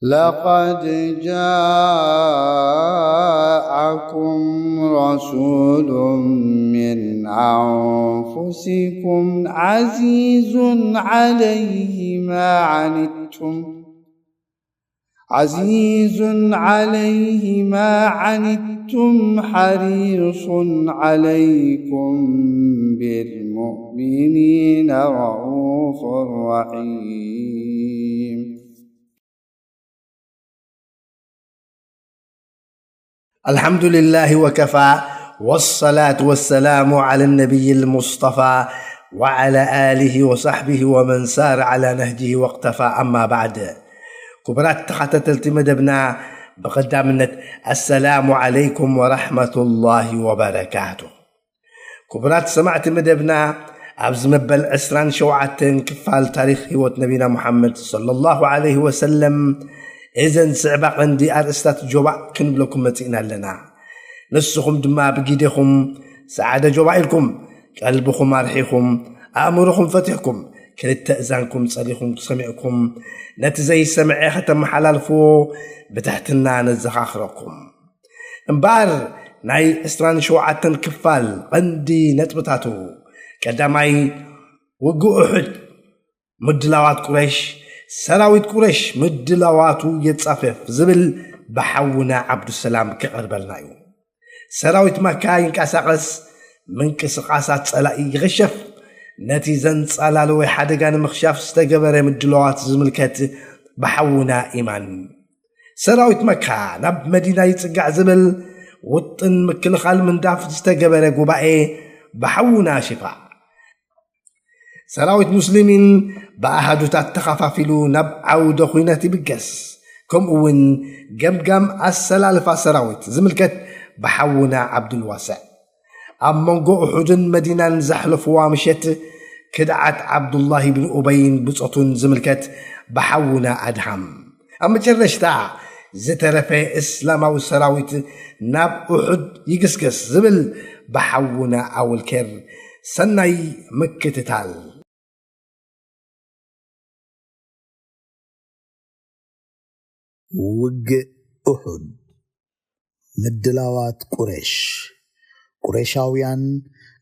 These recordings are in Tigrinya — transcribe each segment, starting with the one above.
لقد جاءكم رسول من أنفسكم عزيز عليه ما عنتم، عزيز عليه ما عنتم، حريص عليكم بالمؤمنين رءوف رحيم. الحمد لله وكفى، والصلاة والسلام على النبي المصطفى، وعلى آله وصحبه ومن سار على نهجه واقتفى، أما بعد. ክቡራት ተኸታተልቲ መደብና፣ ብቐዳምነት ኣሰላሙ ዓለይኩም ወራህመቱላሂ ወበረካቱ። ክቡራት ሰማዕቲ መደብና፣ ኣብዚ መበል ዕስራን ሸውዓተን ክፋል ታሪኽ ህይወት ነቢና ሙሓመድ ሰለላሁ ዓለይሂ ወሰለም፣ እዘን ዝስዕባ ቀንዲ ኣርእስታት ጆባእ ክንብለኩም መጺእና ኣለና። ንስኹም ድማ ብጊደኹም ሰዓደ ጆባእ ኢልኩም፣ ቀልብኹም ኣርሒኹም፣ ኣእምሮኹም ፈቲሕኩም፣ ክልተ እዛንኩም ጸሊኹም ሰሚዕኩም፣ ነቲ ዘይሰምዐ ከተመሓላልፍዎ ብትሕትና ነዘኻኽረኩም። እምበኣር፣ ናይ ዕስራን ሸውዓተን ክፋል ቀንዲ ነጥብታቱ፣ ቀዳማይ፣ ውግእ ኡሑድ፣ ምድላዋት ቁረሽ፣ ሰራዊት ቁረሽ ምድላዋቱ የጻፍፍ ዝብል ብሓውና ዓብዱሰላም ክቐርበልና እዩ። ሰራዊት መካ ይንቀሳቐስ፣ ምንቅስቓሳት ጸላኢ ይኽሸፍ። ነቲ ዘንጻላለወ ሓደጋ ንምኽሻፍ ዝተገበረ ምድላዋት ዝምልከት ብሓውና ኢማን። ሰራዊት መካ ናብ መዲና ይጽጋዕ ዝብል ውጥን ምክልኻል ምንዳፍ ዝተገበረ ጉባኤ ብሓውና ሽፋዕ። ሰራዊት ሙስሊሚን ብኣሃዱታት ተኸፋፊሉ ናብ ዓውደ ኹይነት ይብገስ። ከምኡ እውን ገምጋም ኣሰላልፋ ሰራዊት ዝምልከት ብሓውና ዓብዱልዋስዕ። ኣብ መንጎ ኡሑድን መዲናን ዘሕለፍዋ ምሸት ክድዓት ዓብዱላሂ ብን ኡበይን ብጾቱን ዝምልከት ብሓውና ኣድሃም። ኣብ መጨረሽታ ዝተረፈ እስላማዊ ሰራዊት ናብ ኡሑድ ይግስግስ ዝብል ብሓውና ኣወልኬር። ሰናይ ምክትታል። ውግእ ኡሑድ። ምድላዋት ቁሬሽ። ቁሬሻውያን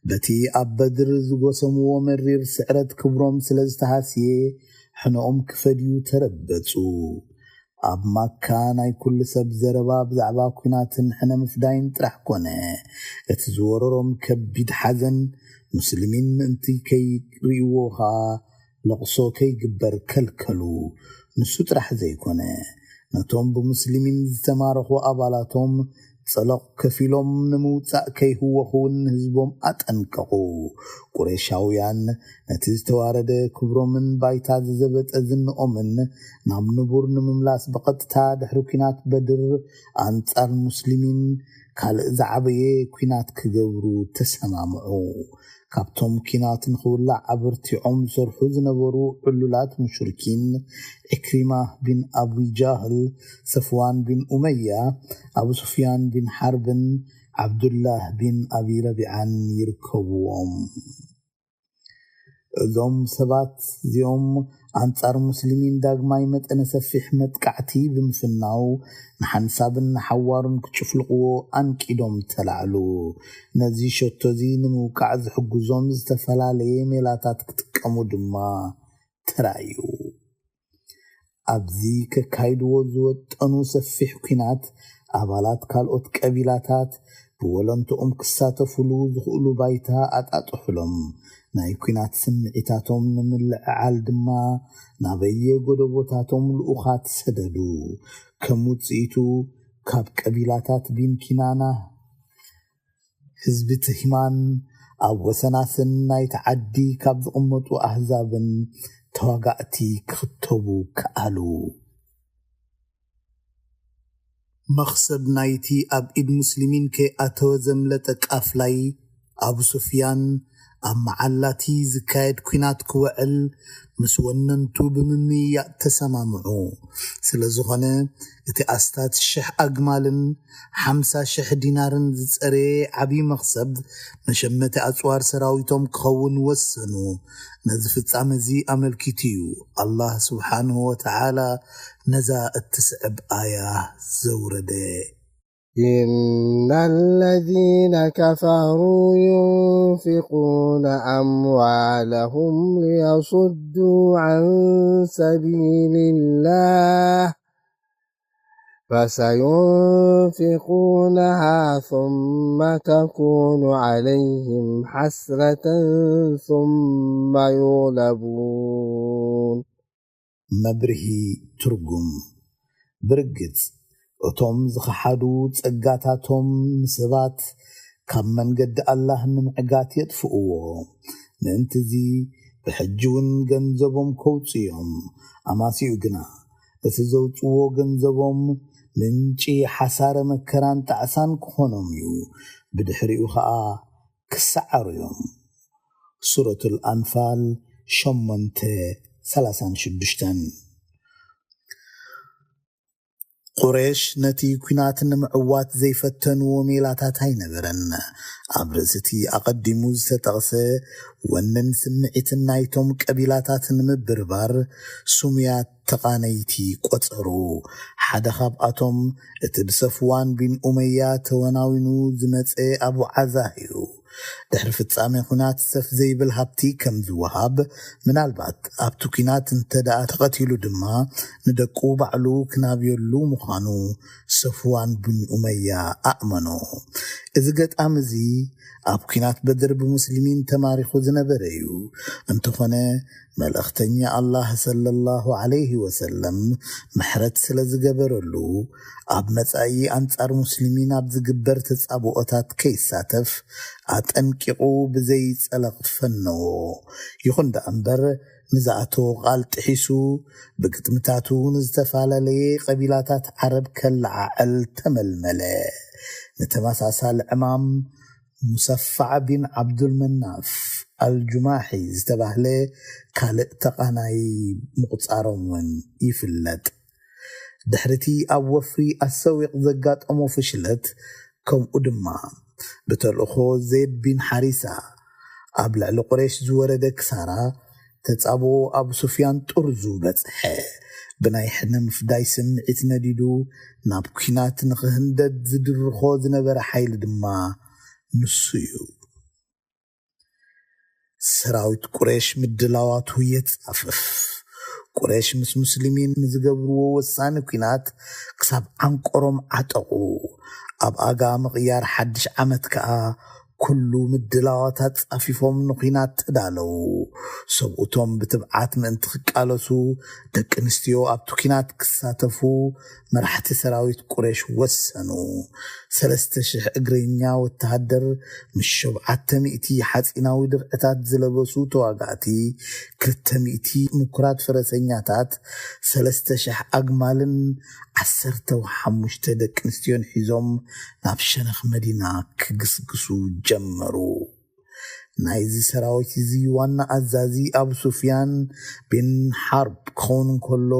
በቲ ኣብ በድር ዝጎሰምዎ መሪር ስዕረት ክብሮም ስለ ዝተሃስየ፣ ሕነኦም ክፈድዩ ተረበጹ። ኣብ ማካ ናይ ኩሉ ሰብ ዘረባ ብዛዕባ ኲናትን ሕነ ምፍዳይን ጥራሕ ኮነ። እቲ ዝወረሮም ከቢድ ሓዘን፣ ሙስሊሚን ምእንቲ ከይርእይዎ ኸኣ ለቕሶ ከይግበር ከልከሉ። ንሱ ጥራሕ ዘይኮነ፣ ነቶም ብሙስሊሚን ዝተማረኹ ኣባላቶም ጸሎቕ ከፊሎም ንምውጻእ ከይህወኹ እውን ንህዝቦም ኣጠንቀቑ። ቁሬሻውያን ነቲ ዝተዋረደ ክብሮምን ባይታ ዝዘበጠ ዝንኦምን ናብ ንቡር ንምምላስ ብቐጥታ ድሕሪ ኲናት በድር ኣንጻር ሙስሊሚን ካልእ ዝዓበየ ኲናት ክገብሩ ተሰማምዑ። ካብቶም ኲናት ንኽውላዕ ኣብርቲዖም ዝሰርሑ ዝነበሩ ዕሉላት ሙሽሪኪን፣ ዕክሪማ ቢን ኣቢ ጃህል፣ ሰፍዋን ቢን ኡመያ፣ ኣቡ ሱፍያን ቢን ሓርብን ዓብዱላህ ቢን ኣቢ ረቢዓን ይርከብዎም። እዞም ሰባት እዚኦም ኣንጻር ሙስሊሚን ዳግማይ መጠነ ሰፊሕ መጥቃዕቲ ብምፍናው፣ ንሓንሳብን ንሓዋሩን ክጭፍልቕዎ ኣንቂዶም ተላዕሉ። ነዚ ሸቶ እዚ ንምውቃዕ ዝሕግዞም ዝተፈላለየ ሜላታት ክጥቀሙ ድማ ተራእዩ። ኣብዚ ከካይድዎ ዝወጠኑ ሰፊሕ ኲናት፣ ኣባላት ካልኦት ቀቢላታት ብወለንትኦም ክሳተፉሉ ዝኽእሉ ባይታ ኣጣጥሑሎም። ናይ ኲናት ስምዒታቶም ንምልዕዓል ድማ ናበየ ጎደቦታቶም ልኡኻት ሰደዱ። ከም ውጽኢቱ፣ ካብ ቀቢላታት ቢን ኪናና፣ ህዝቢ ትሂማን፣ ኣብ ወሰናስን ናይቲ ዓዲ ካብ ዝቕመጡ ኣህዛብን ተዋጋእቲ ክኽተቡ ከኣሉ። መኽሰብ ናይቲ ኣብ ኢድ ሙስሊሚን ከይኣተወ ዘምለጠ ቃፍላይ፣ ኣቡ ሱፍያን ኣብ መዓላቲ ዝካየድ ኲናት ክውዕል ምስ ወነንቱ ብምምይያጥ ተሰማምዑ። ስለ ዝኾነ፣ እቲ ኣስታት ሽሕ ኣግማልን ሓምሳ ሽሕ ዲናርን ዝጸረየ ዓብዪ መኽሰብ መሸመቲ ኣጽዋር ሰራዊቶም ክኸውን ወሰኑ። ነዚ ፍጻመ እዚ ኣመልኪቱ እዩ ኣላህ ስብሓንሁ ወተዓላ ነዛ እትስዕብ ኣያ ዘውረደ። إن الذين كفروا ينفقون أموالهم ليصدوا عن سبيل الله فسينفقونها ثم تكون عليهم حسرة ثم يغلبون. መብርሂ ትርጉም። ብርግጽ እቶም ዝኸሓዱ ጸጋታቶም ንሰባት ካብ መንገዲ ኣላህ ንምዕጋት የጥፍእዎ። ምእንቲ እዚ ብሕጂ እውን ገንዘቦም ከውጽኡ እዮም። ኣማሲኡ ግና እቲ ዘውጽዎ ገንዘቦም ምንጪ ሓሳረ መከራን ጣዕሳን ክኾኖም እዩ። ብድሕሪኡ ኸኣ ክሰዓሩ እዮም። ሱረቱል ኣንፋል ሸሞንተ ሰላሳን ሽዱሽተን። ቁሬሽ ነቲ ኲናት ንምዕዋት ዘይፈተንዎ ሜላታት ኣይነበረን። ኣብ ርእሲ እቲ ኣቐዲሙ ዝተጠቕሰ ወንን ስምዒትን ናይቶም ቀቢላታት ንምብርባር ስሙያት ተቓነይቲ ቆጸሩ። ሓደ ካብኣቶም እቲ ብሰፍዋን ቢን ኡመያ ተወናዊኑ ዝመጸ ኣቡ ዓዛህ እዩ። ድሕሪ ፍጻሜ ኹናት ሰፍ ዘይብል ሃብቲ ከም ዝወሃብ፣ ምናልባት ኣብቲ ኲናት እንተ ደኣ ተቐቲሉ ድማ ንደቁ ባዕሉ ክናብየሉ ምዃኑ ሰፍዋን ቢን ኡመያ ኣእመኖ። እዚ ገጣሚ እዚ ኣብ ኲናት በድር ብሙስሊሚን ተማሪኹ ዝነበረ እዩ። እንተኾነ፣ መልእኽተኛ ኣላህ ሰለላሁ ዐለይሂ ወሰለም ምሕረት ስለ ዝገበረሉ፣ ኣብ መጻኢ ኣንጻር ሙስሊሚን ኣብ ዝግበር ተጻብኦታት ከይሳተፍ ኣጠንቂቑ ብዘይ ጸለቕ ፈነዎ። ይኹን ደኣ እምበር፣ ንዝኣተዎ ቃል ጥሒሱ፣ ብግጥምታቱ ንዝተፈላለየ ቀቢላታት ዓረብ ከለዓዕል ተመልመለ። ንተመሳሳሊ ዕማም፣ ሙሰፋዕ ቢን ዓብዱል መናፍ ኣልጁማሒ ዝተባህለ ካልእ ተቓናይ ምቑጻሮም እውን ይፍለጥ። ድሕሪቲ ኣብ ወፍሪ ኣሰዊቕ ዘጋጠሞ ፍሽለት፣ ከምኡ ድማ ብተልእኾ ዜድ ቢን ሓሪሳ ኣብ ልዕሊ ቁሬሽ ዝወረደ ክሳራ፣ ተጻብኦ ኣቡ ሱፍያን ጥርዙ በጽሐ። ብናይ ሕነ ምፍዳይ ስምዒት ነዲዱ ናብ ኲናት ንኽህንደድ ዝድርኾ ዝነበረ ሓይሊ ድማ ንሱ እዩ። ሰራዊት ቁሬሽ ምድላዋቱ የጻፍፍ። ቁሬሽ ምስ ሙስሊሚን ንዝገብርዎ ወሳኒ ኲናት ክሳብ ዓንቆሮም ዓጠቑ። ኣብ ኣጋ ምቕያር ሓድሽ ዓመት ከኣ ኩሉ ምድላዋታት ጻፊፎም ንኲናት ተዳለዉ። ሰብኡቶም ብትብዓት ምእንቲ ክቃለሱ፣ ደቂ ኣንስትዮ ኣብቲ ኲናት ክሳተፉ መራሕቲ ሰራዊት ቁሬሽ ወሰኑ። ሰለስተ ሽሕ እግረኛ ወተሃደር ምስ ሸውዓተ ሚእቲ ሓጺናዊ ድርዕታት ዝለበሱ ተዋጋእቲ፣ ክልተ ሚእቲ ምኩራት ፈረሰኛታት፣ ሰለስተ ሽሕ ኣግማልን ዓሰርተ ሓሙሽተ ደቂ ኣንስትዮን ሒዞም ናብ ሸነኽ መዲና ክግስግሱ ጀመሩ። ናይዚ ሰራዊት እዚ ዋና ኣዛዚ ኣቡ ሱፍያን ቢን ሓርብ ክኸውን እንከሎ፣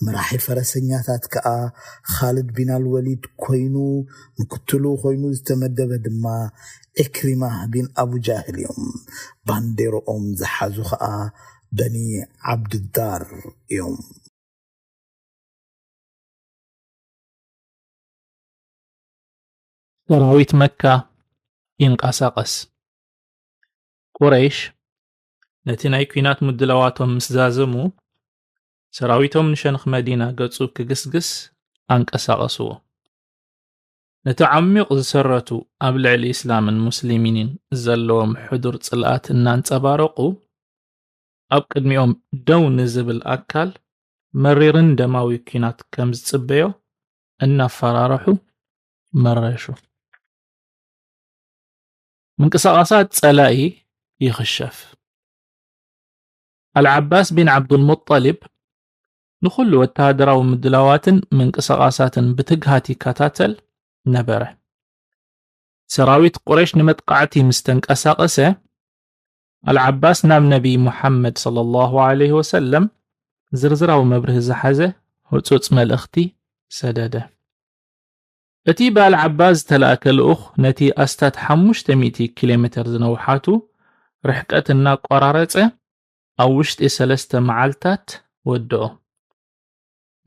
መራሒ ፈረሰኛታት ከኣ ኻልድ ቢን ኣልወሊድ ኮይኑ፣ ምክትሉ ኮይኑ ዝተመደበ ድማ ዕክሪማ ቢን ኣቡ ጃህል እዮም። ባንዴርኦም ዝሓዙ ከኣ በኒ ዓብድዳር እዮም። ሰራዊት መካ ይንቀሳቐስ። ቁረይሽ ነቲ ናይ ኲናት ምድላዋቶም ምስ ዛዘሙ፣ ሰራዊቶም ንሸነኽ መዲና ገጹ ክግስግስ ኣንቀሳቐስዎ። ነቲ ዓሚቕ ዝሰረቱ ኣብ ልዕሊ እስላምን ሙስሊሚንን ዘለዎም ሕዱር ጽልኣት እናንጸባረቑ፣ ኣብ ቅድሚኦም ደው ንዝብል ኣካል መሪርን ደማዊ ኲናት ከም ዝጽበዮ እናፈራረሑ መረሹ። ምንቅስቓሳት ጸላኢ ይኽሸፍ። ኣልዓባስ ቢን ዓብዱልሙጠሊብ ንኹሉ ወተሃደራዊ ምድላዋትን ምንቅስቓሳትን ብትግሃት ይከታተል ነበረ። ሰራዊት ቁረይሽ ንመጥቃዕቲ ምስ ተንቀሳቐሰ፣ ኣልዓባስ ናብ ነቢይ ሙሓመድ ሰለላሁ ዐለይሂ ወሰለም ዝርዝራዊ መብርሂ ዝሓዘ ህጹጽ መልእኽቲ ሰደደ። እቲ ብኣልዓባስ ዝተላእከ ልኡኽ ነቲ ኣስታት ሓሙሽተ ሚእቲ ኪሎ ሜተር ዝነውሓቱ ርሕቀት እናቆራረጸ ኣብ ውሽጢ ሰለስተ መዓልታት ወድኦ።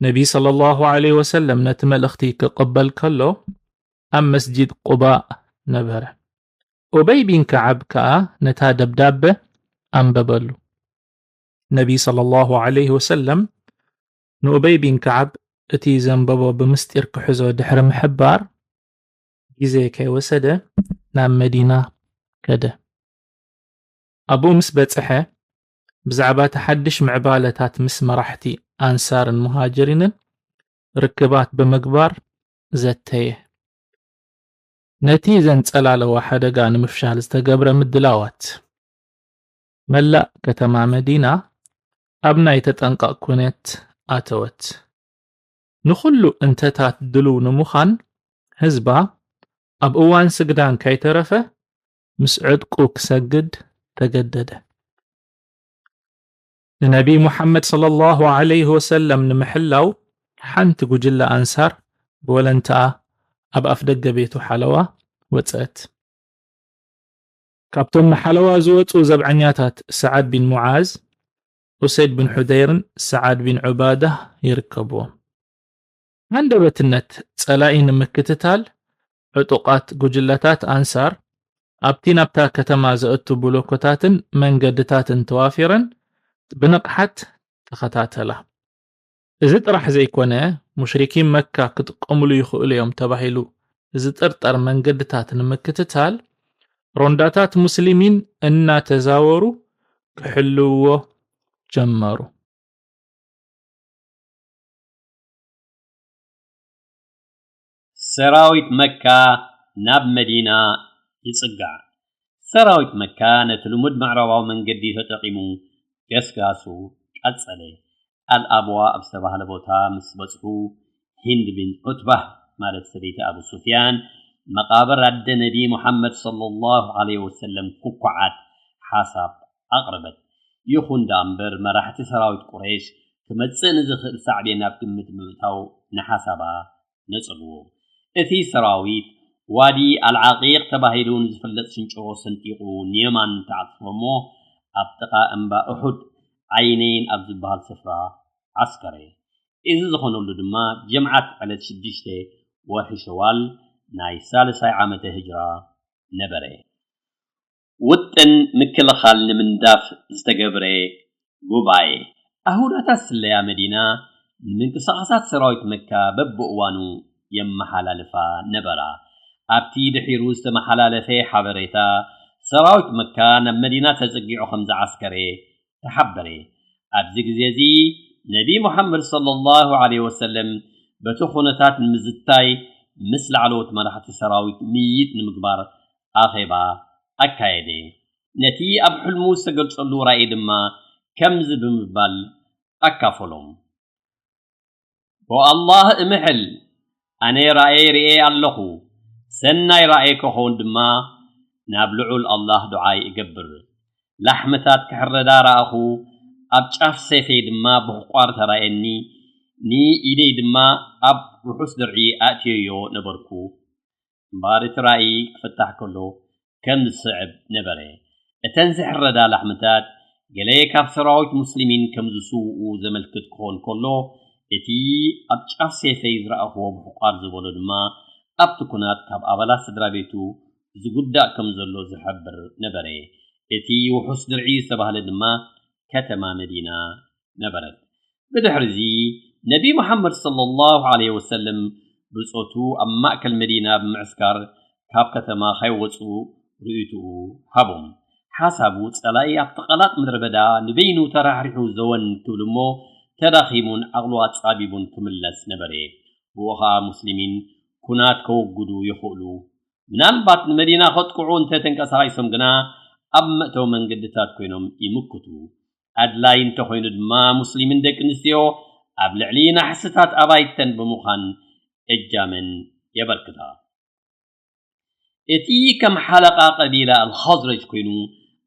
ነቢ ሰለላሁ ዐለይሂ ወሰለም ነቲ መልእኽቲ ክቕበል ከሎ ኣብ መስጂድ ቁባእ ነበረ። ኡበይ ቢን ከዓብ ከኣ ነታ ደብዳበ ኣንበበሉ። ነቢ ሰለላሁ ዐለይሂ ወሰለም ንኡበይ ቢን ከዓብ እቲ ዘንበቦ ብምስጢር ክሕዞ ድሕሪ ምሕባር፣ ግዜ ከይወሰደ ናብ መዲና ከደ። ኣብኡ ምስ በጽሐ፣ ብዛዕባ እቲ ሓድሽ ምዕባለታት ምስ መራሕቲ ኣንሳርን ሙሃጅሪንን ርክባት ብምግባር ዘተየ። ነቲ ዘንጸላለወ ሓደጋ ንምፍሻል ዝተገብረ ምድላዋት። መላእ ከተማ መዲና ኣብ ናይ ተጠንቀቕ ኩነት ኣተወት። ንኹሉ እንተታት ድሉው ንምዃን ህዝባ ኣብ እዋን ስግዳን ከይተረፈ ምስ ዕጥቁ ክሰግድ ተገደደ። ንነቢ ሙሓመድ ሰለላሁ ዐለይሂ ወሰለም ንምሕላው ሓንቲ ጉጅለ ኣንሳር ብወለንትኣ ኣብ ኣፍደገ ቤቱ ሓለዋ ወጸት። ካብቶም ንሓለዋ ዝወጹ ዘብዐኛታት ሰዓድ ቢን ሙዓዝ፣ ኡሰይድ ቢን ሑደይርን ሰዓድ ቢን ዑባዳ ይርከብዎም። ሃንደበትነት ጸላኢ ንምክትታል ዕጡቓት ጉጅለታት ኣንሳር ኣብቲ ናብታ ከተማ ዘእቱ ብሎኮታትን መንገድታትን ተዋፊረን ብንቕሓት ተኸታተላ። እዚ ጥራሕ ዘይኮነ፣ ሙሽሪኪን መካ ክጥቀምሉ ይኽእሉ እዮም ተባሂሉ ዝጥርጠር መንገድታት ንምክትታል ሮንዳታት ሙስሊሚን እናተዛወሩ ክሕልውዎ ጀመሩ። ሰራዊት መካ ናብ መዲና ይጽጋዕ። ሰራዊት መካ ነቲ ልሙድ ምዕራባዊ መንገዲ ተጠቒሙ ገስጋሱ ቀጸለ። ኣልኣብዋ ኣብ ዝተባህለ ቦታ ምስ በጽሑ፣ ሂንድ ቢንት ዑትባህ ማለት ሰበይቲ ኣቡ ሱፍያን መቓብር ኣደ ነቢ ሙሓመድ ሰለላሁ ዐለይሂ ወሰለም ክኳዓት ሓሳብ ኣቕረበት። ይኹን ደኣ እምበር መራሕቲ ሰራዊት ቁረይሽ ክመጽእ ንዝኽእል ሳዕቤን ኣብ ግምት ብምእታው ንሓሳባ ነጸግዎ። እቲ ሰራዊት ዋዲ ኣልዓቂቕ ተባሂሉ ንዝፍለጥ ሽንጭሮ ሰንጢቑ ንየማን ተዓጽፎ እሞ ኣብ ጥቓ እምባ ኡሑድ ዓይነይን ኣብ ዝበሃል ስፍራ ዓስከረ። እዚ ዝኾነሉ ድማ ጀምዓት ዕለት ሽዱሽተ ወርሒ ሸዋል ናይ ሳልሳይ ዓመተ ህጅራ ነበረ። ውጥን ምክልኻል ንምንዳፍ ዝተገብረ ጉባኤ። ኣህጉራታት ስለያ መዲና ንምንቅስቓሳት ሰራዊት መካ በብእዋኑ የመሓላልፋ ነበራ። ኣብቲ ድሒሩ ዝተመሓላለፈ ሓበሬታ፣ ሰራዊት መካ ናብ መዲና ተጸጊዑ ከም ዝዓስከረ ተሓበረ። ኣብዚ ግዜ እዚ ነቢ ሙሓመድ ሰለላሁ ዐለይሂ ወሰለም በቲ ኩነታት ንምዝታይ ምስ ላዕለዎት መራሕቲ ሰራዊት ምይይጥ ንምግባር ኣኼባ ኣካየደ። ነቲ ኣብ ሕልሙ ዝተገልጸሉ ራእይ ድማ ከምዚ ብምባል ኣካፈሎም። ብኣላህ እምሕል፣ ኣነ ራእይ ርእየ ኣለኹ። ሰናይ ራእይ ክኸውን ድማ ናብ ልዑል ኣላህ ዱዓይ እገብር። ላሕምታት ክሕረዳ ረኣኹ፣ ኣብ ጫፍ ሰይፈይ ድማ ብሕቋር ተራእየኒ፣ ንኢደይ ድማ ኣብ ውሑስ ድርዒ ኣእትየዮ ነበርኩ። እምበኣር እቲ ራእይ ክፍታሕ ከሎ ከም ዝስዕብ ነበረ። እተን ዝሕረዳ ላሕምታት ገለ ካብ ሰራዊት ሙስሊሚን ከም ዝስውኡ ዘመልክት ክኾን ከሎ፣ እቲ ኣብ ጫፍ ሴፈይ ዝረኣኽዎ ብሕቋር ዝበሎ ድማ ኣብቲ ኩናት ካብ ኣባላት ስድራ ቤቱ ዝጉዳእ ከም ዘሎ ዝሕብር ነበረ። እቲ ውሑስ ድርዒ ዝተባህለ ድማ ከተማ መዲና ነበረት። ብድሕርዚ ነቢ ሙሓመድ ሰለላሁ ዐለይሂ ወሰለም ብጾቱ ኣብ ማእከል መዲና ብምዕስካር ካብ ከተማ ከይወጹ ርእይትኡ ሃቦም። ሓሳቡ ጸላኢ ኣብቲ ቀላጥ ምድረ በዳ ንበይኑ ተራሕሪሑ ዘወን ክብል እሞ ተዳኺሙን ዓቕሉ ኣጻቢቡን ክምለስ ነበረ። ብኡ ኸኣ ሙስሊሚን ኩናት ከወግዱ ይኽእሉ። ምናልባት ንመዲና ከጥቅዑ እንተ ተንቀሳቒሶም ግና ኣብ መእተዊ መንገድታት ኮይኖም ይምክቱ። ኣድላይ እንተኾይኑ ድማ ሙስሊምን ደቂ ኣንስትዮ ኣብ ልዕሊ ናሕስታት ኣባይተን ብምዃን እጃመን የበርክታ። እቲ ከም ሓለቓ ቀቢላ ኣልኸዝረጅ ኮይኑ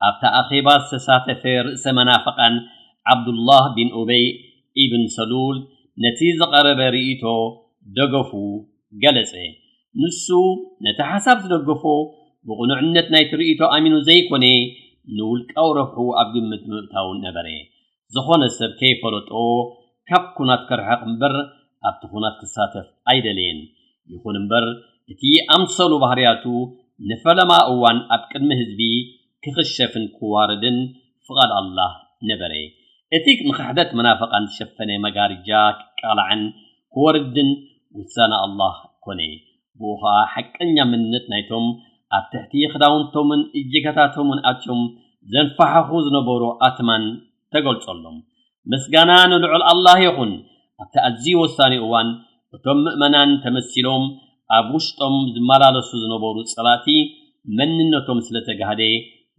ኣብታ ኣኼባ ዝተሳተፈ ርእሰ መናፍቓን ዓብዱላህ ቢን ኡበይ ኢብን ሰሉል ነቲ ዝቐረበ ርእይቶ ደገፉ ገለጸ። ንሱ ነቲ ሓሳብ ዝደገፎ ብቕኑዕነት ናይቲ ርእይቶ ኣሚኑ ዘይኮነ፣ ንውልቃዊ ረብሑ ኣብ ግምት ምእታው ነበረ። ዝኾነ ሰብ ከይፈለጦ ካብ ኩናት ክርሕቕ እምበር ኣብቲ ኩናት ክሳተፍ ኣይደለየን። ይኹን እምበር እቲ ኣምሰሉ ባህርያቱ ንፈለማ እዋን ኣብ ቅድሚ ህዝቢ ክኽሸፍን ክዋረድን ፍቓድ ኣላህ ነበረ። እቲ ንኽሕደት መናፍቓን ዝሸፈነ መጋርጃ ክቃላዕን ክወርድን ውሳነ ኣላህ ኮነ። ብኡ ኸኣ ሓቀኛ መንነት ናይቶም ኣብ ትሕቲ ክዳውንቶምን እጅጋታቶምን ኣትዮም ዘንፈሓኹ ዝነበሩ ኣትማን ተገልጸሎም። ምስጋና ንልዑል ኣላህ ይኹን። ኣብቲ ኣዝዩ ወሳኒ እዋን እቶም ምእመናን ተመሲሎም ኣብ ውሽጦም ዝመላለሱ ዝነበሩ ጸላእቲ መንነቶም ስለ ተጋህደ፣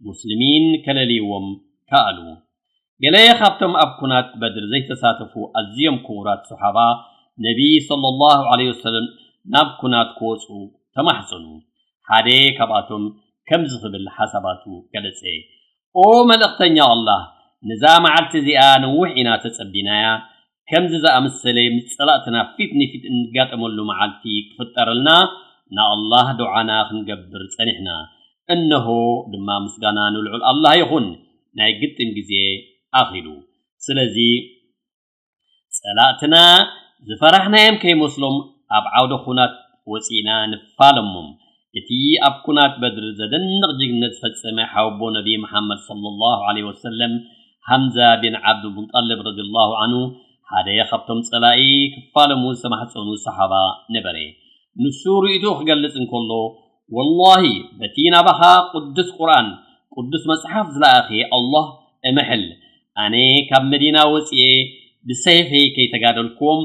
ሙስሊሚን ከለልይዎም ከኣሉ። ገለ ካብቶም ኣብ ኩናት በድር ዘይተሳተፉ ኣዝዮም ክቡራት ሶሓባ፣ ነቢ ሰለላሁ ዐለይሂ ወሰለም ናብ ኩናት ክወጹ ተማሕጸኑ። ሓደ ካብኣቶም ከምዚ ክብል ሓሳባቱ ገለጸ። ኦ መልእኽተኛ ኣላህ፣ ነዛ መዓልቲ እዚኣ ነዊሕ ኢና ተጸቢናያ። ከምዚ ዝኣመሰለ ምስ ጸላእትና ፊት ንፊት እንጋጠመሉ መዓልቲ ክፍጠረልና ንኣላህ ዱዓና ክንገብር ጸኒሕና። እነሆ ድማ ምስጋና ንልዑል ኣላህ ይኹን፣ ናይ ግጥም ግዜ ኣኺሉ። ስለዚ ጸላእትና ዝፈራሕናዮም ከይመስሎም ኣብ ዓውደ ኩናት ወጺእና ንፋለሞም። እቲ ኣብ ኩናት በድር ዘደንቕ ጅግነት ዝፈጸመ ሓወቦ ነቢ መሓመድ ሰለላሁ ዐለይሂ ወሰለም፣ ሓምዛ ቢን ዓብዱል ሙጠልብ ረዲየላሁ ዐንሁ፣ ሓደ ካብቶም ጸላኢ ክፋለሙ ዝተማሕጸኑ ሰሓባ ነበረ። ንሱ ርእይትኡ ክገልጽ እንከሎ፣ ወላሂ በቲ ናባኻ ቅዱስ ቁርኣን፣ ቅዱስ መጽሓፍ ዝለኣኸ ኣላህ እምሕል፣ ኣነ ካብ መዲና ወጺኤ ብሰይፈይ ከይተጋደልክዎም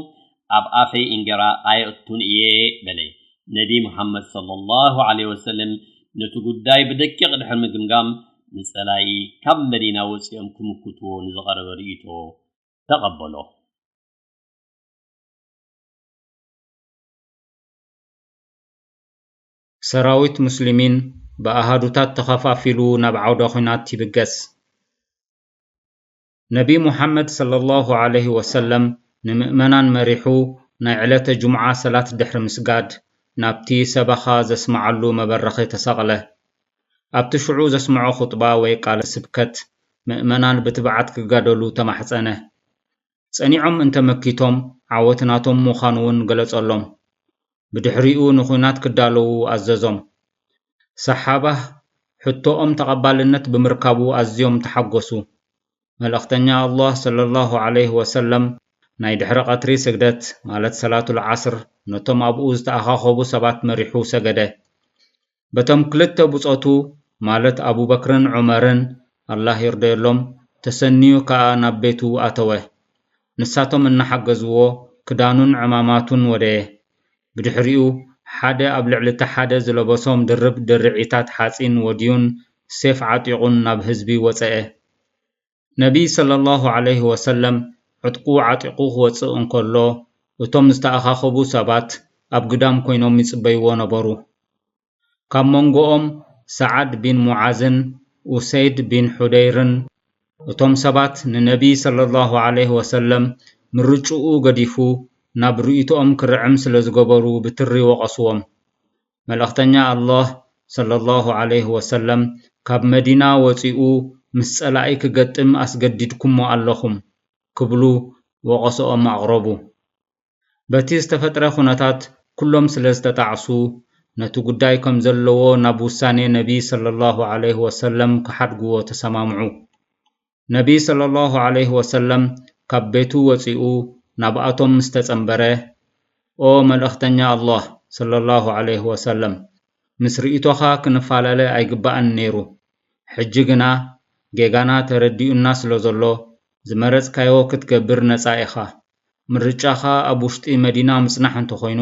ኣብ ኣፈይ እንገራ ኣየእቱን እየ በለ። ነቢ ሙሓመድ ሰለላሁ ዐለይሂ ወሰለም ነቲ ጉዳይ ብደቂቕ ድሕሪ ምግምጋም፣ ንጸላኢ ካብ መዲና ወጺኦም ክምክትዎ ንዝቐረበ ርእይቶ ተቐበሎ። ሰራዊት ሙስሊሚን ብኣሃዱታት ተኸፋፊሉ ናብ ዓውደ ኹናት ይብገስ። ነቢ ሙሓመድ ሰለላሁ ዐለይሂ ወሰለም ንምእመናን መሪሑ ናይ ዕለተ ጁምዓ ሰላት ድሕሪ ምስጋድ ናብቲ ሰበኻ ዘስምዓሉ መበረኺ ተሰቕለ። ኣብቲ ሽዑ ዘስምዖ ኹጥባ ወይ ቃለ ስብከት ምእመናን ብትብዓት ክጋደሉ ተማሕጸነ። ጸኒዖም እንተመኪቶም ዓወት ናቶም ምዃኑ እውን ገለጸሎም። ብድሕሪኡ ንኹናት ክዳለዉ ኣዘዞም። ሰሓባህ ሕቶኦም ተቐባልነት ብምርካቡ ኣዝዮም ተሓጎሱ። መልእኽተኛ ኣላህ ሰለላሁ ዐለይሂ ወሰለም ናይ ድሕሪ ቀትሪ ስግደት ማለት ሰላቱል ዓስር ነቶም ኣብኡ ዝተኣኻኸቡ ሰባት መሪሑ ሰገደ። በቶም ክልተ ብጾቱ ማለት ኣቡበክርን ዑመርን ኣላህ ይርደየሎም ተሰንዩ ከኣ ናብ ቤቱ ኣተወ። ንሳቶም እናሓገዝዎ ክዳኑን ዕማማቱን ወደየ። ብድሕሪኡ ሓደ ኣብ ልዕሊ እቲ ሓደ ዝለበሶም ድርብ ድርዒታት ሓጺን ወድዩን ሴፍ ዓጢቑን ናብ ህዝቢ ወጸኤ። ነቢ ሰለላሁ ዐለይሂ ወሰለም ዕጥቁ ዓጢቑ ክወጽእ እንከሎ እቶም ዝተኣኻኸቡ ሰባት ኣብ ግዳም ኮይኖም ይጽበይዎ ነበሩ። ካብ መንጎኦም ሰዓድ ቢን ሙዓዝን ኡሰይድ ቢን ሑደይርን እቶም ሰባት ንነቢ ሰለላሁ ዐለይሂ ወሰለም ምርጭኡ ገዲፉ ናብ ርእይቶኦም ክርዕም ስለ ዝገበሩ ብትሪ ወቐስዎም። መልእኽተኛ ኣላህ ሰለላሁ ዐለይሂ ወሰለም ካብ መዲና ወጺኡ ምስ ጸላኢ ክገጥም ኣስገዲድኩሞ ኣለኹም ክብሉ ወቐስኦም ኣቕረቡ። በቲ ዝተፈጥረ ኩነታት ኩሎም ስለ ዝተጣዕሱ ነቲ ጉዳይ ከም ዘለዎ ናብ ውሳኔ ነቢ ሰለላሁ ዐለይሂ ወሰለም ክሓድግዎ ተሰማምዑ። ነቢ ሰለላሁ ዐለይሂ ወሰለም ካብ ቤቱ ወጺኡ ናብኣቶም ምስ ተጸንበረ፣ ኦ መልእኽተኛ ኣላህ ሰለላሁ ዐለይሂ ወሰለም፣ ምስ ርእይቶኻ ክንፈላለ ኣይግባእን ነይሩ። ሕጂ ግና ጌጋና ተረዲኡና ስለ ዘሎ ዝመረጽካዮ ክትገብር ነጻ ኢኻ። ምርጫኻ ኣብ ውሽጢ መዲና ምጽናሕ እንተኾይኑ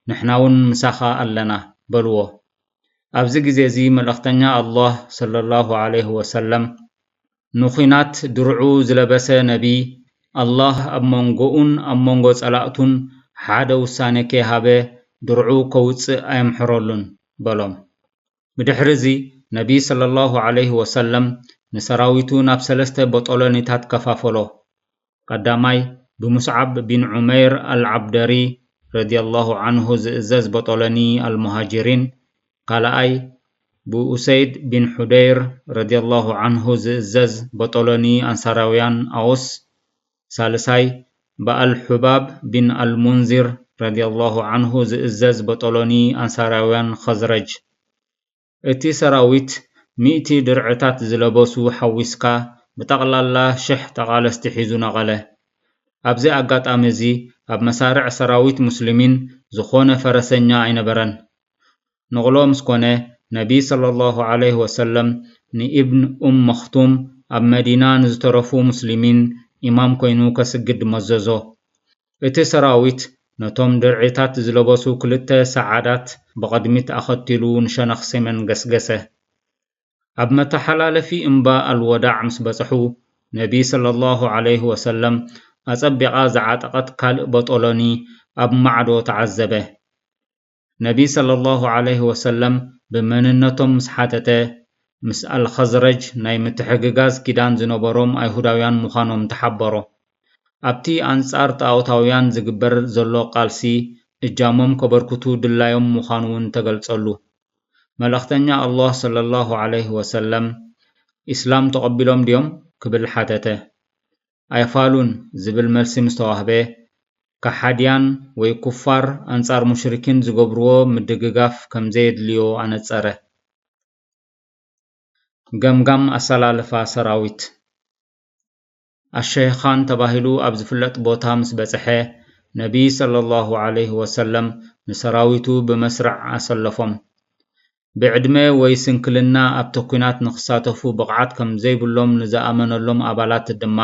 ንሕና እውን ምሳኻ ኣለና በልዎ። ኣብዚ ግዜ እዚ መልእኽተኛ ኣላህ ሰለላሁ ዐለይሂ ወሰለም ንኹናት ድርዑ ዝለበሰ ነቢ ኣላህ ኣብ መንጎኡን ኣብ መንጎ ጸላእቱን ሓደ ውሳኔ ከይሃበ ድርዑ ከውጽእ ኣየምሕረሉን በሎም። ብድሕሪ እዚ ነቢ ሰለላሁ ዐለይሂ ወሰለም ንሰራዊቱ ናብ ሰለስተ ቦጦሎኒታት ከፋፈሎ። ቀዳማይ ብሙስዓብ ቢን ዑመይር ኣልዓብደሪ ረዲየላሁ ዓንሁ ዝእዘዝ በጦሎኒ ኣልሙሃጅሪን፣ ካልኣይ ብኡሰይድ ቢን ሑደይር ረዲየላሁ ዓንሁ ዝእዘዝ በጦሎኒ ኣንሳራውያን ኣውስ፣ ሳልሳይ ብኣልሑባብ ቢን ኣልሙንዚር ረዲየላሁ ዓንሁ ዝእዘዝ በጦሎኒ ኣንሳራውያን ኸዝረጅ። እቲ ሰራዊት ሚእቲ ድርዕታት ዝለበሱ ሓዊስካ ብጠቕላላ ሽሕ ተቓለስቲ ሒዙ ነቐለ። ኣብዚ ኣጋጣሚ እዚ ኣብ መሳርዕ ሰራዊት ሙስሊሚን ዝኾነ ፈረሰኛ ኣይነበረን። ንቕሎ ምስ ኮነ፣ ነቢ ሰለላሁ ዐለይሂ ወሰለም ንኢብን ኡም መኽቱም ኣብ መዲና ንዝተረፉ ሙስሊሚን ኢማም ኮይኑ ከስግድ መዘዞ። እቲ ሰራዊት ነቶም ድርዒታት ዝለበሱ ክልተ ሰዓዳት ብቕድሚት ኣኸቲሉ ንሸነኽ ሰሜን ገስገሰ። ኣብ መተሓላለፊ እምባ ኣልወዳዕ ምስ በጽሑ፣ ነቢ ሰለላሁ ዐለይሂ ወሰለም ኣጸቢቓ ዝዓጠቐት ካልእ በጦሎኒ ኣብ ማዕዶ ተዓዘበ። ነቢ ሰለላሁ ዐለይሂ ወሰለም ብመንነቶም ምስ ሓተተ፣ ምስ ኣልኸዝረጅ ናይ ምትሕግጋዝ ኪዳን ዝነበሮም ኣይሁዳውያን ምዃኖም ተሓበሮ። ኣብቲ ኣንጻር ጣኦታውያን ዝግበር ዘሎ ቃልሲ እጃሞም ከበርክቱ ድላዮም ምዃኑ እውን ተገልጸሉ። መልእኽተኛ ኣላህ ሰለላሁ ዐለይሂ ወሰለም፣ "ኢስላም ተቐቢሎም ድዮም?" ክብል ሓተተ። "ኣይፋሉን" ዝብል መልሲ ምስ ተዋህበ፣ ከሓድያን ወይ ኩፋር ኣንጻር ሙሽሪኪን ዝገብርዎ ምድግጋፍ ከም ዘየድልዮ ኣነጸረ። ገምጋም ኣሰላልፋ ሰራዊት። ኣሸይኻን ተባሂሉ ኣብ ዝፍለጥ ቦታ ምስ በጽሐ፣ ነቢ ሰለላሁ ዐለይሂ ወሰለም ንሰራዊቱ ብመስርዕ ኣሰለፎም። ብዕድመ ወይ ስንክልና ኣብቲ ኲናት ንኽሳተፉ ብቕዓት ከም ዘይብሎም ንዝኣመነሎም ኣባላት ድማ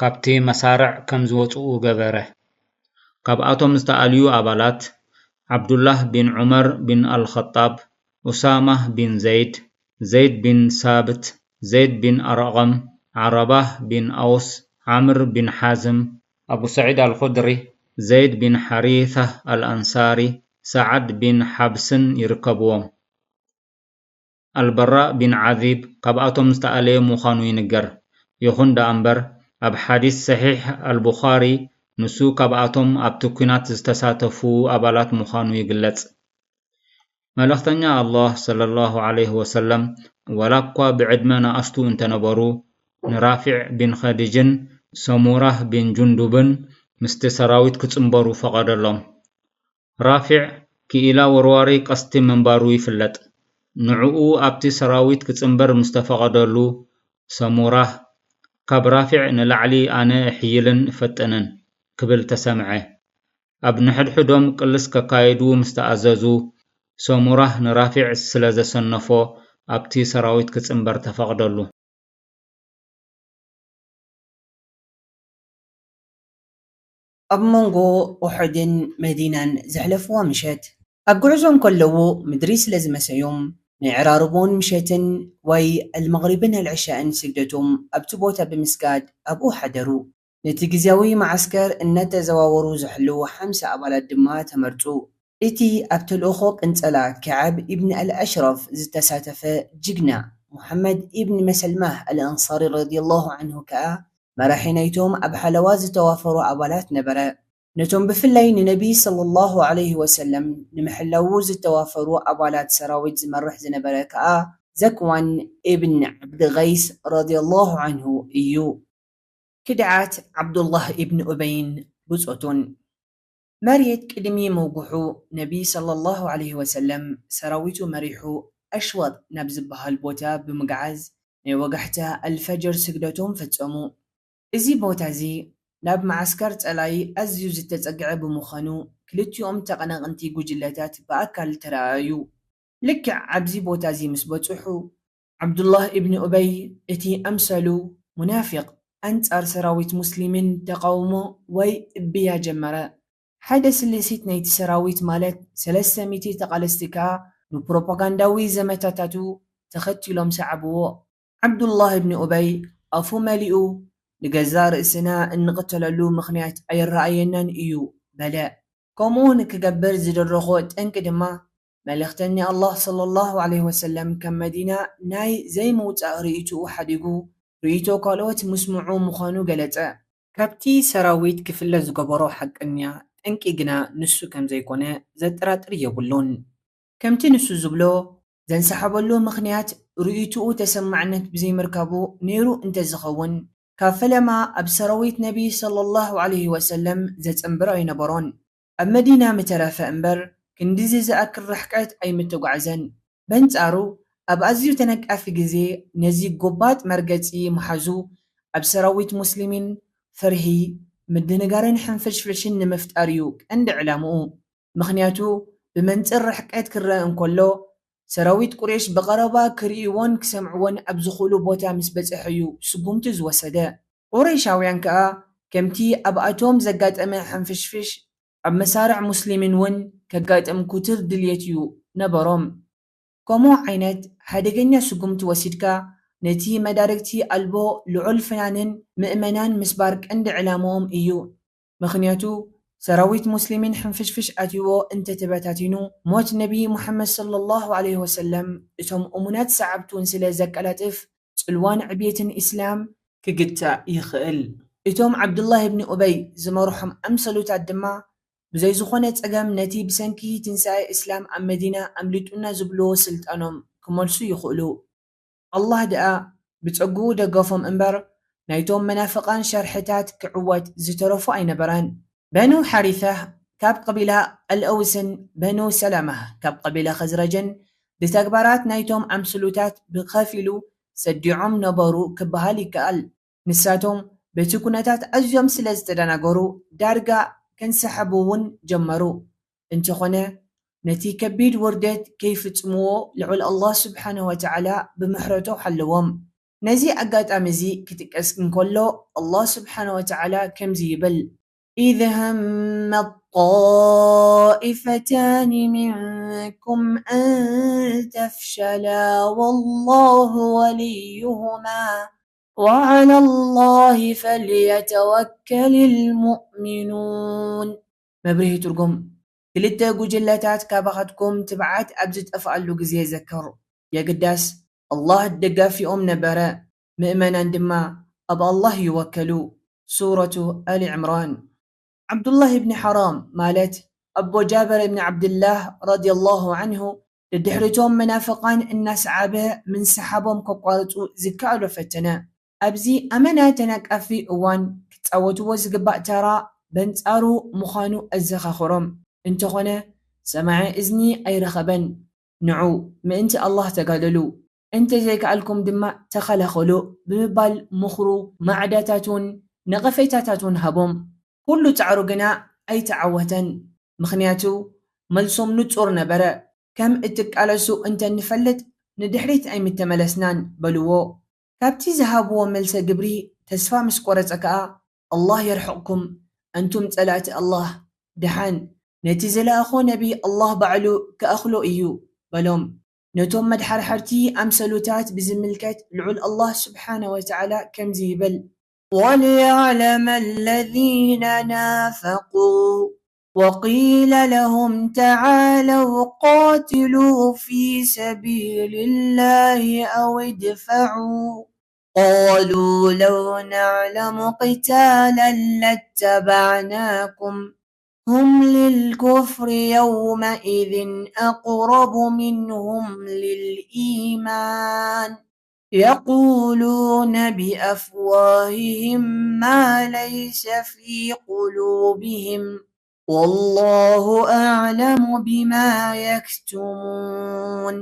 ካብቲ መሳርዕ ከም ዝወጽኡ ገበረ። ካብኣቶም ዝተኣልዩ ኣባላት፣ ዓብዱላህ ቢን ዑመር ቢን ኣልኸጣብ፣ ኡሳማህ ቢን ዘይድ፣ ዘይድ ቢን ሳብት፣ ዘይድ ቢን ኣርቐም፣ ዓረባህ ቢን ኣውስ፣ ዓምር ቢን ሓዝም፣ ኣቡ ሰዒድ ኣልኹድሪ፣ ዘይድ ቢን ሓሪታህ ኣልኣንሳሪ፣ ሰዓድ ቢን ሓብስን ይርከብዎም። ኣልበራእ ቢን ዓዚብ ካብኣቶም ዝተኣለየ ምዃኑ ይንገር። ይኹን ደኣ እምበር፣ ኣብ ሓዲስ ሰሒሕ ኣልቡኻሪ፣ ንሱ ካብኣቶም ኣብቲ ኲናት ዝተሳተፉ ኣባላት ምዃኑ ይግለጽ። መልእኽተኛ ኣላህ ሰለላሁ ዐለይሂ ወሰለም፣ ዋላ እኳ ብዕድመ ንኣሽቱ እንተነበሩ፣ ንራፊዕ ቢን ኸዲጅን ሰሙራህ ቢን ጁንዱብን ምስቲ ሰራዊት ክጽንበሩ ፈቐደሎም። ራፊዕ ክኢላ ወርዋሪ ቀስቲ ምንባሩ ይፍለጥ። ንዕኡ ኣብቲ ሰራዊት ክጽንበር ምስ ተፈቐደሉ፣ ሰሙራህ፣ "ካብ ራፊዕ ንላዕሊ ኣነ እሕይልን እፈጥንን" ክብል ተሰምዐ። ኣብ ንሕድሕዶም ቅልስ ከካይዱ ምስ ተኣዘዙ፣ ሰሙራህ ንራፊዕ ስለ ዘሰነፎ ኣብቲ ሰራዊት ክጽንበር ተፈቕደሉ። ኣብ መንጎ ኡሑድን መዲናን ዘሕለፍዋ ምሸት። ኣብ ጉዕዞ እንከለዉ ምድሪ ስለ ዝመሰዮም፣ ናይ ዕራርቦን ምሸትን ወይ ኣልመግሪብን ኣልዕሻእን ስግደቶም ኣብቲ ቦታ ብምስጋድ ኣብኡ ሓደሩ። ነቲ ግዝያዊ መዓስከር እናተዘዋወሩ ዝሕልዉ ሓምሳ ኣባላት ድማ ተመርጹ። እቲ ኣብ ተልእኾ ቅንጸላ ከዓብ ኢብን ኣልኣሽራፍ ዝተሳተፈ ጅግና፣ ሙሓመድ ኢብን መሰልማህ ኣልኣንሳሪ ረዲየላሁ ዐንሁ ከኣ መራሒ ናይቶም ኣብ ሓለዋ ዝተዋፈሩ ኣባላት ነበረ። ነቶም ብፍላይ ንነቢ ሰለላሁ ዐለይሂ ወሰለም ንምሕላዉ ዝተዋፈሩ ኣባላት ሰራዊት ዝመርሕ ዝነበረ ከኣ ዘክዋን ኢብን ዓብዲ ቀይስ ረዲየላሁ ዐንሁ እዩ። ክድዓት ዓብዱላህ ኢብን ኡበይን ብጾቱን። መሬት ቅድሚ ምውግሑ፣ ነቢ ሰለላሁ ዐለይሂ ወሰለም ሰራዊቱ መሪሑ ኣሽዋጥ ናብ ዝበሃል ቦታ ብምግዓዝ ናይ ወጋሕታ ኣልፈጅር ስግደቶም ፈጸሙ። እዚ ቦታ እዚ ናብ መዓስከር ጸላኢ ኣዝዩ ዝተጸግዐ ብምዃኑ፣ ክልቲኦም ተቐናቐንቲ ጉጅለታት ብኣካል ተረኣኣዩ። ልክዕ ኣብዚ ቦታ እዚ ምስ በጽሑ፣ ዓብዱላህ ኢብን ኡበይ፣ እቲ ኣምሰሉ ሙናፊቕ፣ ኣንጻር ሰራዊት ሙስሊምን ተቃውሞ ወይ እብያ ጀመረ። ሓደ ስልሲት ናይቲ ሰራዊት፣ ማለት ሰለስተ ሚእቲ ተቓለስቲ ከኣ፣ ንፕሮፓጋንዳዊ ዘመታታቱ ተኸቲሎም ሰዓብዎ። ዓብዱላህ ኢብን ኡበይ ኣፉ መሊኡ፣ "ንገዛእ ርእስና እንቕተለሉ ምኽንያት ኣይረኣየናን እዩ" በለ። ከምኡ ንክገብር ዝደረኾ ጠንቂ ድማ፣ መልእኽተኛ ኣላህ ሰለላሁ ዐለይሂ ወሰለም ካብ መዲና ናይ ዘይምውጻእ ርእይቶኡ ሓዲጉ፣ ርእይቶ ካልኦት ምስምዑ ምዃኑ ገለጸ። ካብቲ ሰራዊት ክፍለ ዝገበሮ ሓቀኛ ጠንቂ ግና ንሱ ከም ዘይኮነ ዘጠራጥር የብሉን። ከምቲ ንሱ ዝብሎ፣ ዘንሰሓበሉ ምኽንያት ርእይትኡ ተሰማዕነት ብዘይምርካቡ ነይሩ እንተዝኸውን፣ ካብ ፈለማ ኣብ ሰራዊት ነቢ ሰለላሁ ዐለይሂ ወሰለም ዘጸንብሮ ኣይነበሮን። ኣብ መዲና ምተረፈ እምበር ክንድዚ ዝኣክል ርሕቀት ኣይምተጓዕዘን። በንጻሩ፣ ኣብ ኣዝዩ ተነቃፊ ግዜ ነዚ ጎባጥ መርገጺ ምሓዙ፣ ኣብ ሰራዊት ሙስሊሚን ፍርሂ፣ ምድንጋርን ሕንፍሽፍሽን ንምፍጣር እዩ ቀንዲ ዕላምኡ። ምኽንያቱ፣ ብመንጽር ርሕቀት ክረአ እንከሎ፣ ሰራዊት ቁሬሽ ብቐረባ ክርእይዎን ክሰምዕዎን ኣብ ዝኽእሉ ቦታ ምስ በጽሐ እዩ ስጉምቲ ዝወሰደ። ቁሬሻውያን ከኣ ከምቲ ኣብኣቶም ዘጋጠመ ሕንፍሽፍሽ ኣብ መሳርዕ ሙስሊሚን እውን ከጋጥም ኩትር ድልየት እዩ ነበሮም። ከምኡ ዓይነት ሓደገኛ ስጉምቲ ወሲድካ ነቲ መዳርግቲ ኣልቦ ልዑል ፍናንን ምእመናን ምስባር ቀንዲ ዕላምኦም እዩ። ምኽንያቱ ሰራዊት ሙስሊሚን ሕንፍሽፍሽ ኣትይዎ እንተተበታቲኑ ሞት ነቢ ሙሓመድ ሰለላሁ ዐለይሂ ወሰለም እቶም እሙናት ሰዓብቱን ስለ ዘቀላጥፍ ጽልዋን ዕብየትን ኢስላም ክግታእ ይኽእል። እቶም ዓብዱላህ እብኒ ኡበይ ዝመርሖም ኣምሰሉታት ድማ ብዘይ ዝኾነ ጸገም ነቲ ብሰንኪ ትንሳኤ እስላም ኣብ መዲና ኣምሊጡና ዝብልዎ ስልጣኖም ክመልሱ ይኽእሉ። ኣላህ ደኣ ብጸግኡ ደገፎም እምበር ናይቶም መናፍቓን ሸርሕታት ክዕወት ዝተረፎ ኣይነበረን። በኑ ሓሪሰህ ካብ ቀቢላ ኣልኣውስን በኑ ሰለማህ ካብ ቀቢላ ኸዝረጅን ብተግባራት ናይቶም ኣምስሉታት ብኸፊሉ ሰዲዖም ነበሩ ክበሃል ይከኣል። ንሳቶም በቲ ኩነታት ኣዝዮም ስለ ዝተደናገሩ ዳርጋ ከንሰሓቡ እውን ጀመሩ። እንተኾነ ነቲ ከቢድ ውርደት ከይፍጽምዎ ልዑል ኣላህ ስብሓነሁ ወተዓላ ብምሕረቱ ሓለዎም። ነዚ ኣጋጣሚ እዚ ክጥቀስ እንከሎ ኣላህ ስብሓነሁ ወተዓላ ከምዚ ይብል። إذ هم الطائفتان منكم أن تفشلا والله وليهما وعلى الله فليتوكل المؤمنون. መብርሂ ትርጉም፣ ክልተ ጉጅለታት ካባኻትኩም ትብዓት ኣብ ዝጠፍኣሉ ግዜ ዘክር። የግዳስ ኣላህ ደጋፊኦም ነበረ፣ ምእመናን ድማ ኣብ ኣላህ ይወከሉ። ሱረቱ ኣሊ ዕምራን። ዓብዱላህ እብኒ ሓራም ማለት ኣቦ ጃብር እብኒ ዓብድላህ ረዲየላሁ ዓንሁ ደድሕሪቶም መናፍቓን እናሰዓበ ምንስሓቦም ከቋርጹ ዝከኣሎ ፈተነ። ኣብዚ ኣመና ተናቃፊ እዋን ክጻወትዎ ዝግባእ ተራ በንጻሩ ምዃኑ ኣዘኻኽሮም። እንተኾነ ሰማዒ እዝኒ ኣይረኸበን። ንዑ ምእንቲ ኣላህ ተጋደሉ፣ እንተዘይከኣልኩም ድማ ተኸላኸሉ ብምባል ምኽሩ ማዕዳታቱን ነቐፌታታቱን ሃቦም። ኩሉ ጻዕሩ ግና ኣይተዓወተን። ምኽንያቱ መልሶም ንጹር ነበረ። ከም እትቃለሱ እንተንፈልጥ ንድሕሪት ኣይምተመለስናን በልዎ። ካብቲ ዝሃብዎ መልሰ ግብሪ ተስፋ ምስ ቆረጸ ከኣ ኣላህ የርሕቕኩም ኣንቱም ጸላእቲ ኣላህ። ደሓን ነቲ ዝለኣኾ ነቢ ኣላህ ባዕሉ ክኣኽሎ እዩ በሎም። ነቶም መድሓርሓርቲ ኣምሰሉታት ብዝምልከት ልዑል ኣላህ ስብሓነ ወተዓላ ከምዚ ይብል። وليعلم الذين نافقوا وقيل لهم تعالوا قاتلوا في سبيل الله أو ادفعوا قالوا لو نعلم قتالا لاتبعناكم هم للكفر يومئذ أقرب منهم للإيمان يقولون بأفواههم ما ليس في قلوبهم والله أعلم بما يكتمون.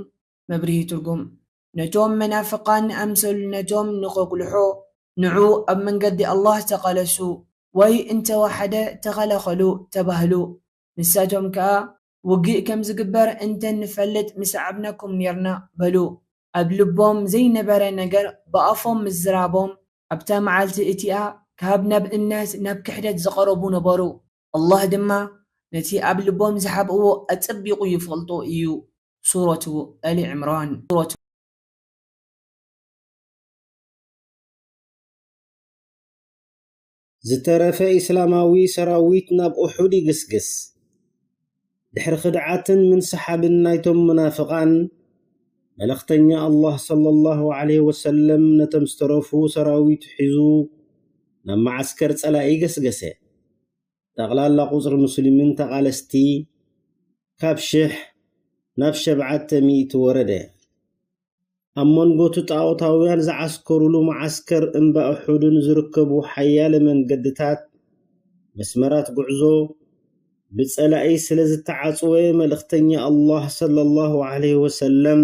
መብርሂ ትርጉም፣ ነቶም መናፍቓን ኣምሰሉነቶም ንኸጉልሖ ንዑ ኣብ መንገዲ ኣላህ ተቓለሱ ወይ እንተወሓደ ተኸላኸሉ ተባህሉ። ንሳቶም ከኣ ውግእ ከም ዝግበር እንተ ንፈልጥ ምሰዓብናኩም ኔርና በሉ። ኣብ ልቦም ዘይነበረ ነገር ብኣፎም ምዝራቦም ኣብታ መዓልቲ እቲኣ ካብ ናብ እምነት ናብ ክሕደት ዝቐረቡ ነበሩ። ኣላህ ድማ ነቲ ኣብ ልቦም ዝሓብእዎ ኣጸቢቑ ይፈልጦ እዩ። ሱረቱ ኣሊ ዕምራን። ዝተረፈ ኢስላማዊ ሰራዊት ናብ ኡሑድ ይግስግስ። ድሕሪ ክድዓትን ምንስሓብን ናይቶም ሙናፍቓን፣ መልእኽተኛ ኣላህ ሰለላሁ ዐለይሂ ወሰለም ነቶም ዝተረፉ ሰራዊቱ ሒዙ ናብ መዓስከር ጸላኢ ገስገሰ። ጠቕላላ ቁጽሪ ሙስሊምን ተቓለስቲ ካብ ሽሕ ናብ ሸብዓተ ሚእቲ ወረደ። ኣብ መንጎ እቲ ጣኦታውያን ዝዓስከሩሉ መዓስከር እምባ እሑድን ዝርከቡ ሓያለ መንገድታት፣ መስመራት ጉዕዞ፣ ብጸላኢ ስለ ዝተዓጽወ፣ መልእኽተኛ ኣላህ ሰለላሁ ዐለይሂ ወሰለም፣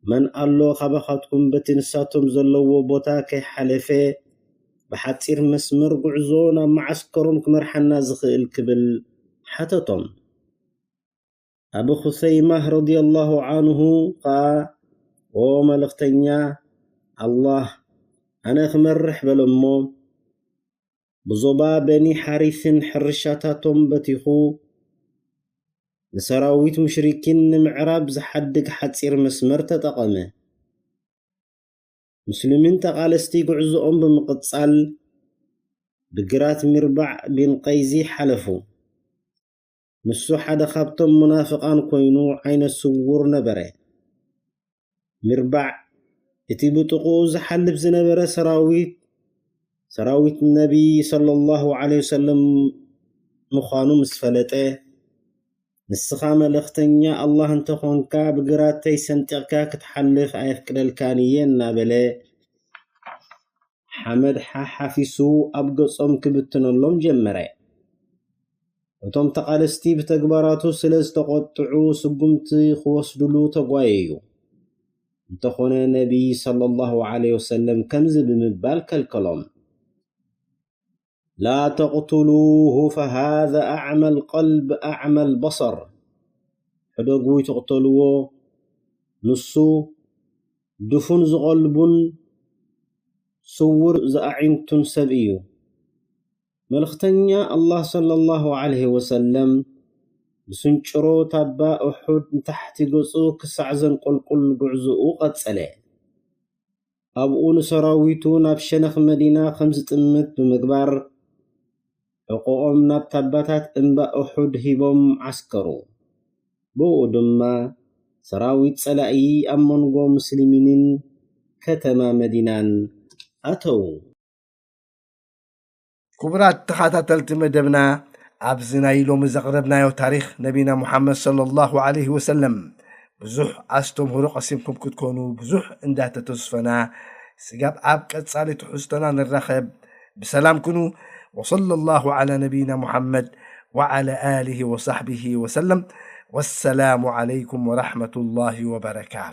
"መን ኣሎ ካባኻትኩም በቲ ንሳቶም ዘለዎ ቦታ ከይሓለፈ ብሓጺር መስመር ጉዕዞ ናብ መዓስከሮም ክመርሓና ዝኽእል?" ክብል ሓተቶም። ኣቡ ኹሰይማ ረዲየላሁ ዐንሁ ኸኣ፣ "ኦ መልእኽተኛ ኣላህ፣ ኣነ ክመርሕ?" በለሞ። ብዞባ በኒ ሓሪስን ሕርሻታቶም በቲኹ፣ ንሰራዊት ሙሽሪኪን ንምዕራብ ዝሓድግ ሓጺር መስመር ተጠቐመ። ሙስሊሚን ተቓለስቲ ጉዕዞኦም ብምቕጻል፣ ብግራት ሚርባዕ ቢን ቀይዚ ሓለፉ። ንሱ ሓደ ካብቶም ሙናፍቓን ኮይኑ፣ ዓይነ ስዉር ነበረ። ሚርባዕ፣ እቲ ብጥቕኡ ዝሓልፍ ዝነበረ ሰራዊት፣ ሰራዊት ነቢ ሰለላሁ ዐለይሂ ወሰለም ምዃኑ ምስ ፈለጠ፣ "ንስኻ መልእኽተኛ ኣላህ እንተኾንካ፣ ብግራተይ ሰንጢቕካ ክትሓልፍ ኣየፍቅደልካን እየ" እናበለ፣ ሓመድ ሓሓፊሱ ኣብ ገጾም ክብትነሎም ጀመረ። እቶም ተቓለስቲ ብተግባራቱ ስለ ዝተቖጥዑ፣ ስጉምቲ ክወስዱሉ ተጓየዩ። እንተኾነ፣ ነቢ ሰለላሁ ዐለይሂ ወሰለም ከምዚ ብምባል ከልከሎም፣ "ላ ተቕቱሉሁ ፈሃዘ ኣዕመል ቀልብ ኣዕመል በሰር። ሕደጉ ይትቕተልዎ፣ ንሱ ድፉን ዝቐልቡን ስውር ዝኣዒንቱን ሰብ እዩ።" መልእኽተኛ ኣላህ ሰለላሁ ዐለይሂ ወሰለም፣ ብስንጭሮ ታባ ኡሑድ ንታሕቲ ገጹ ክሳዕ ዘንቆልቁል ጉዕዞኡ ቀጸለ። ኣብኡ ንሰራዊቱ ናብ ሸነኽ መዲና ከም ዝጥምት ብምግባር፣ ሕቖኦም ናብ ታባታት እምባ ኡሑድ ሂቦም ዓስከሩ። ብኡ ድማ ሰራዊት ጸላኢ ኣብ መንጎ ሙስሊሚንን ከተማ መዲናን ኣተዉ። ክቡራት ተኸታተልቲ መደብና፣ ኣብዚ ናይ ሎሚ ዘቕረብናዮ ታሪኽ ነቢና ሙሓመድ ሰለላሁ ዐለይሂ ወሰለም ብዙሕ ኣስተምህሮ ቀሲምኩም ክትኮኑ ብዙሕ እንዳተተስፈና፣ ስጋብ ኣብ ቀጻሊ ትሕዝቶና ንራኸብ፣ ብሰላም ኩኑ። ወሰለላሁ ዐላ ነቢይና ሙሓመድ ወዐላ ኣሊሂ ወሳሕቢሂ ወሰለም። ወሰላሙ ዐለይኩም ወረሕመቱላሂ ወበረካቱ።